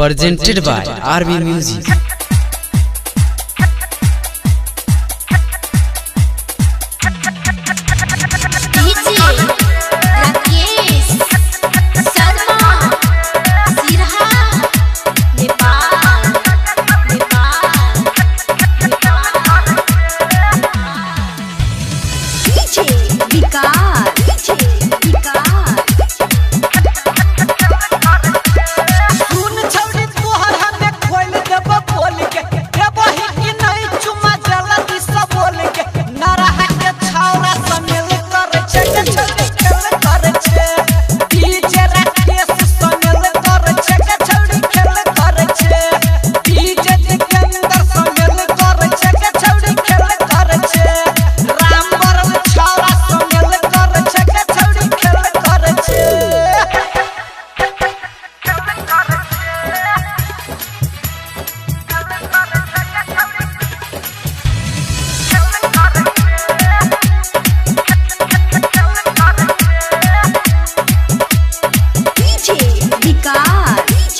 Presented by RB Music. DJ Rakesh Sharma Siraha Nepal Nepal Nepal DJ Vikas DJ Vikas. सुन छौड़ी तोहर हमे खोल देब बोल के देबही कि नहीं चुमा जल्दी से बोल के नरह के छौरा समेल कर छै के छौड़ी खेल कर छै। डीजे राकेश समेल कर छै के छौड़ी खेल कर छै। डीजे जितेंद्र समेल कर छै के छौड़ी खेल कर छै। राम बरल छौरा समेल कर छै के छौड़ी खेल कर छै। DJ Vikas DJ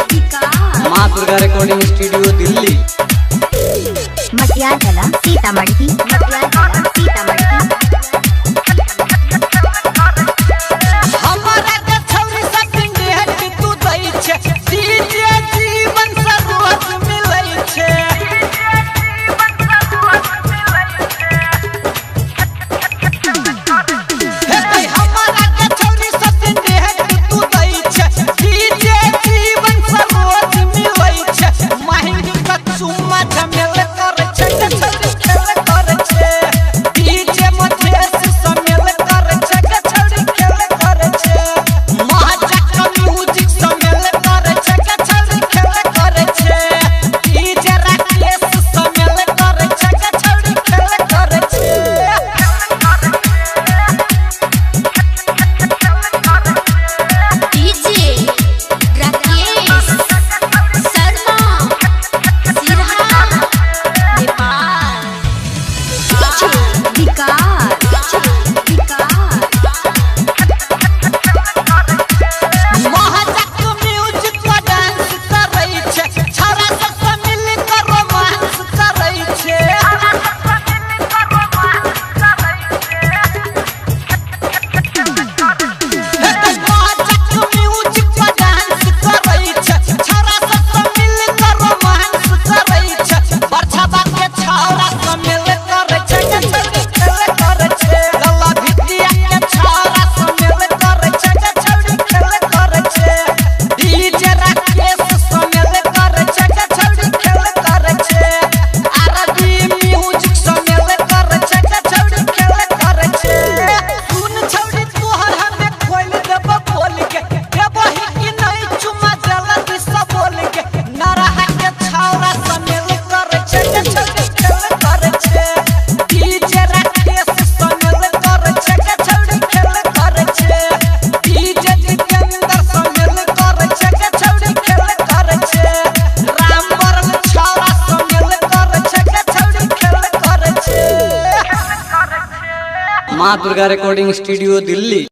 Vikas. माँ दुर्गा रिकॉर्डिंग स्टूडियो दिल्ली। मटियाला सीतामढ़ी मटियाला सीतामढ़ी। हमारा के छौरी से पिंडी तू दै छै। डीजे जीवन से रोज मिलै छै। हे हमारा के छौरी से पिंडी तू दै छै। डीजे जीवन से रोज मिलै छै। महंगी के चुम्मा झमेल कर छै के छौरी खेल कर छै। डीजे मधेश समेल कर छै के छौरी खेल कर छै। महाचक म्यूजिक समेल कर छै के छौरी खेल कर छै। डीजे राकेश समेल कर छै के छौरी खेल कर छै। डीजे राकेश शर्मा सिरहा नेपाल डीजे विकास डीजे विकास। महाचक म्यूजिक पर डांस करै छै। छौरा सब से मिल कर रोमांस करै छै। महाचक म्यूजिक पर डांस करै छै। छौरा सब से मिल कर रोमांस करै छै। बरछाबा के छौरा समेल करै छै के छौरी खेल करै छै। गला भितिया के छौरा समेल करै छै के छौरी खेल करै छै। डीजे राकेश समेल करै छै के छौरी खेल करै छै। आरबी म्यूजिक समेल करै छै के छौरी खेल करै छै। सुन छौरी तोहर हमे खोल देब बोल के देबही कि नहीं चुमा जल्दी से बोल के नरह के छौरा समेल करै छै के छौरी खेल करै छै। डीजे राकेश समेल करै छै के छौरी खेल करै छै। डीजे जितेंद्र समेल करै छै के छौरी खेल करै छै। राम बरल छौरा समेल करै छै के छौरी खेल करै छै। माँ दुर्गा रिकॉर्डिंग स्टूडियो दिल्ली।